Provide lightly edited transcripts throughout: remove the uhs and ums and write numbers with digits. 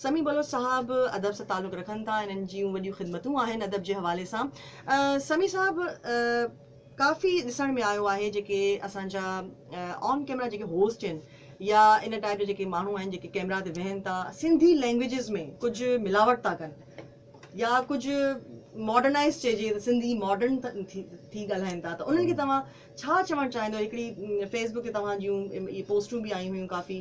سميع بلوچ صاحب ادب سان تعلق رکن ٿا انهن جون وڏيون خدمتون آهن ادب جي حوالي سان سميع صاحب ڪافي ڏسڻ ۾ آيو آهي جيڪي اسان جا آن ڪيمرا جيڪي هوسٽ آهن يا ان ٽائپ جا جيڪي ماڻهو آهن جيڪي ڪيمرا تي ويهن ٿا سنڌي لينگويجز ۾ ڪجهه ملاوٽ ٿا ڪن يا ڪجهه ماڊرنائز چئجي ته سنڌي ماڊرن ٿي ڳالهائن ٿا ته انهن کي توهان ڇا چوڻ چاهيندو هڪڙي فيس بڪ تي توهان جون اهي پوسٽون به آيون هيون ڪافي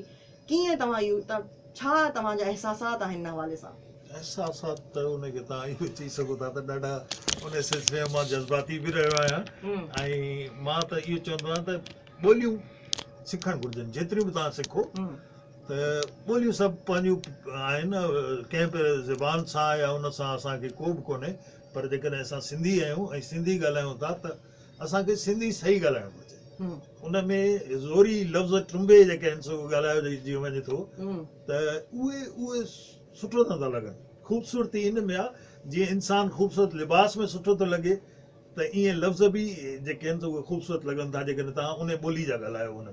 ڪيئن توهان اهو ڇا توهان جا احساسات آهن ان حوالي سان؟ احساسات ته ان کي توهان اهو چئي سگهو ٿا ته ڏاڍا ان سلسلي ۾ مان جذباتي به رهيو آهيان ۽ مان ته اهو چوندو آهيان ته ٻوليون سکڻ گهرجن جيتريون به توهان سکو ته ٻوليون سڀ پنهنجون آهن ڪنهن به زبان سان يا ان سان اسان کي ڪو به ڪونهي پر جيڪڏهن اسان سنڌي آهيون ۽ سنڌي ڳالهايون ٿا ته اسان کي سنڌي صحيح ڳالهائڻ گهرجي. ان ۾ زوري لفظ ٽنبي جيڪي آهن سو ڳالهايو جيئن وڃي ٿو ته اهي اهي سٺو نه ٿا لڳن. خوبصورتي ان ۾ آ جيئن انسان خوبصورت لباس ۾ سٺو ٿو لڳي ته ائين لفظ به جيڪي آهن سو اهي خوبصورت لڳن ٿا جيڪڏهن توهان ان ٻولي جا ڳالهايو ان ۾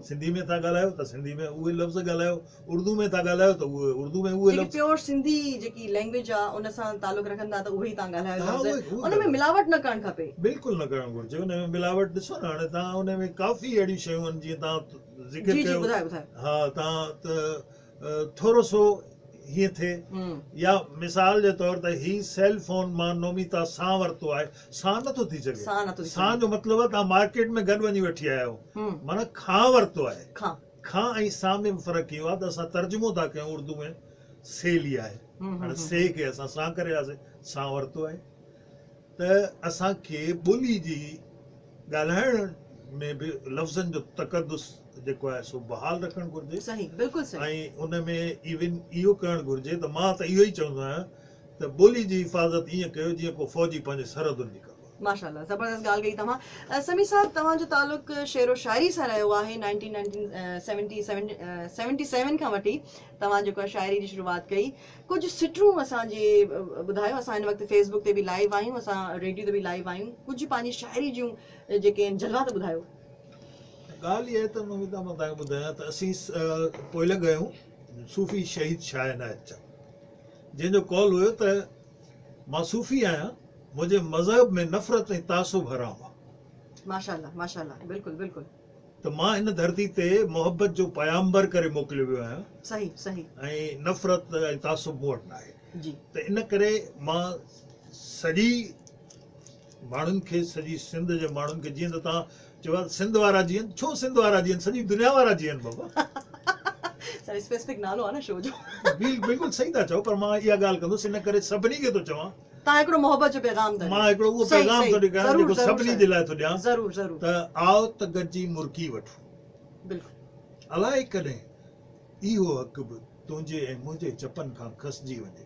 سنڌي ۾ ٿا ڳالهايو ته سنڌي ۾ اهي لفظ ڳالهايو اردو ۾ ٿا ڳالهايو ته اهي اردو ۾ اهي جيڪي لفظ. پيور سنڌي جيڪي لينگويج آ ان سان تعلق رکن ٿا ته اهي ئي توهان ڳالهايو ها لفظ اهي اهي ان ۾ ڳالهايو. ملاوٽ نه ڪرڻ کپي. بلڪل نه ڪرڻ گهرجي ان ۾ ملاوٽ ڏسو نه هاڻي توهان ان ۾ ڪافي اهڙيون شيون آهن جيئن توهان ذڪر جي جي ڪيو ٻڌايو ٻڌايو. ها توهان ته ٿورو سو هيئن ٿئي يا مثال جي طور ته هي سيل فون مان نوميتا سان ورتو آهي سان نه ٿو ٿي سگهي سان نه ٿو ٿي سان سگهي. جو مطلب آهي توهان مارڪيٽ ۾ گڏ وڃي وٺي آيا آهيو معنيٰ کان ورتو آهي. کان. کان ۽ سان ۾ به فرق اهو آهي ته اسان ترجمو ٿا ڪيون اردو ۾ سي ليا آهي هاڻي سي کي اسان سان ڪري آياسي سان ورتو آهي ته اسان کي ٻولي جي ڳالهائڻ ۾ به لفظن جو تقدس جيڪو آهي سو بحال رکڻ گهرجي صحيح بلڪل صحيح ۽ ان ۾ ايون اهو ڪرڻ گهرجي ته مان ته اهو ئي چوندو آهيان ته ٻولي جي حفاظت ائين ڪيو جيئن ڪو فوجي پنهنجي سرحدن جي ڪندو آهي. ماشاءالله زبردست ڳالهه ڪئي توهان سميع صاحب توهان جو تعلق شعر و شاعري سان رهيو آهي 1977 کان وٺي توهان جيڪو آهي شاعري جي شروعات ڪئي ڪجهه سٽون اسان جي ٻڌايو اسان هن وقت فيس بڪ تي به لائيو آهيون اسان ريڊيو تي به لائيو آهيون ڪجهه پنهنجي شاعري جون جيڪي آهن جلوا ته ٻڌايو. ڳالهه اها آهي ته نوميتا مان توهان کي ٻڌايان ته اسين پوئلڳ آهيون صوفي شهيد شاهه عنايت جا جنهن جو قول هيو ته مان صوفي آهيان منهنجي مذهب ۾ نفرت ۽ تعصب حرام آ. ماشاءالله ماشاءالله بلڪل بلڪل. ته مان هن ڌرتي تي محبت جو پيامبر ڪري موڪليو ويو آهيان. صحيح صحيح. ۽ نفرت ۽ تعصب مون وٽ ناهي. جي. ته ان ڪري مان سڄي ماڻهن کي سڄي سنڌ جي ماڻهن کي جيئن ته توهان چيو آهي سنڌ وارا جيئن ڇو سنڌ وارا جيئن سڄي دنيا وارا جيئن بابا. سر اسپيسفڪ نالو آهي نه شو جو. بلڪل صحيح ٿا چئو پر مان اها ڳالهه ڪندس ان ڪري سڀني کي ٿو چوان. توهان هڪڙو محبت جو پيغام ٿا مان هڪڙو اهو پيغام ٿو ڏيان جيڪو سڀني جي لاء ٿو ڏيان ضرور ضرور ته آء ته گڏجي مرڪي وٺون. بلڪل. الائي ڪڏهن اهو حق به تنهنجي ۽ منهنجي چپن کان کسجي وڃي.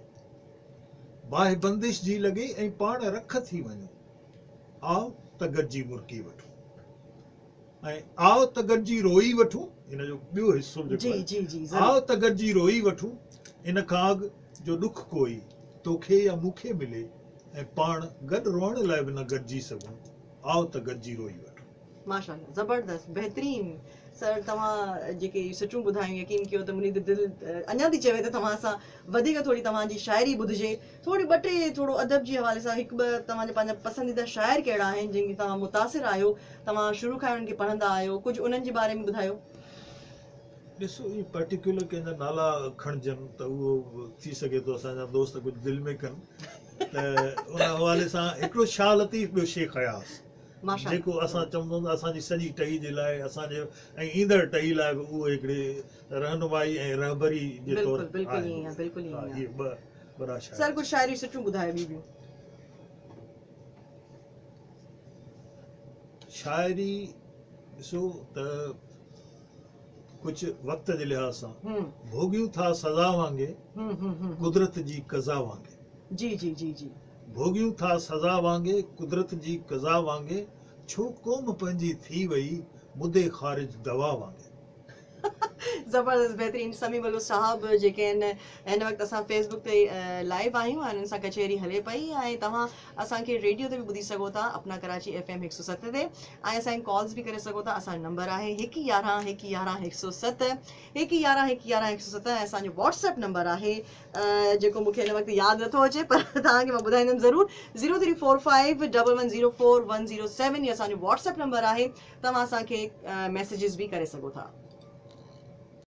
باهه بندش جي لڳي ۽ پاڻ رک ٿي وڃون. آء ته گڏجي مرڪي وٺون ۽ آء ته گڏجي روئي وٺون ان جو ٻيو حصو جيڪو جي آهي جي جي ضرور. آء ته گڏجي روئي وٺون ان کان اڳ جو ڏک ڪوئي توکي يا مون کي ملي ۽ پاڻ گڏ روئڻ لاء به نه گڏجي سگهون آء ته گڏجي روئي وٺون. ماشاءالله زبردست بهترين سر توهان جيڪي سٽون ٻڌايون يقين ڪيو ته منهنجي ته دل اڃا ٿي چوي ته توهان سان وڌيڪ ٿوري توهان جي شاعري ٻڌجي ٿوري ٻه ٽي ٿورو ادب جي حوالي سان هڪ ٻه توهان جا پنهنجا پسنديده شاعر ڪهڙا آهن جن کي توهان متاثر آهيو توهان شروع کان انهن کي پڙهندا آهيو ڪجهه انهن جي باري ۾ ٻڌايو. ڏسو ائين پرٽيڪيولر ڪنهن جا نالا کڻجن ته اهو ٿي سگهي ٿو اسان جا دوست ڪجهه دل ۾ ڪن ته ان حوالي سان هڪڙو شاهه لطيف ٻيو شيخ اياز جيڪو اسان چوندو ته اسان جي سڄي ٽهي جي لاء اسان جي ۽ ايندڙ ٽهي لاء به اهو هڪڙي رهنمائي ۽ رهبري جي طور بلڪل ائين آهي بلڪل ائين آهي اهي ٻه وڏا شاعر سر ڪجهه شاعري سٽون ٻڌايو ٻيون ٻيون. شاعري ڏسو ته ڪجهه وقت جي لحاظ سان ڀوڳيون ٿا سزا وانگي قدرت جي قضا وانگي. جي جي جي جي. ڀوڳيون ٿا سزا وانگي قدرت جي قضا وانگي ڇو قوم پنهنجي ٿي وئي مدي خارج دوا وانگي. زبردست بهترين سميع بلوچ صاحب جيڪي آهن هن وقت اسان فيس بڪ تي لائيو آهيون ۽ انهن سان ڪچهري هلي پئي ۽ توهان اسان کي ريڊيو تي به ٻڌي سگهو ٿا اپنا ڪراچي ايف ايم 107 تي ۽ اسان کي ڪالز به ڪري سگهو ٿا اسان جو نمبر آهي 1 11 1 11 107 1 11 1 11 107 ۽ اسان جو واٽس ايپ نمبر آهي جيڪو مون کي هن وقت ياد نٿو اچي پر توهان کي مان ٻڌائيندم ضرور 0345 1104107 هي اسان جو واٽس ايپ نمبر آهي توهان اسان کي ميسيجز به ڪري سگهو ٿا.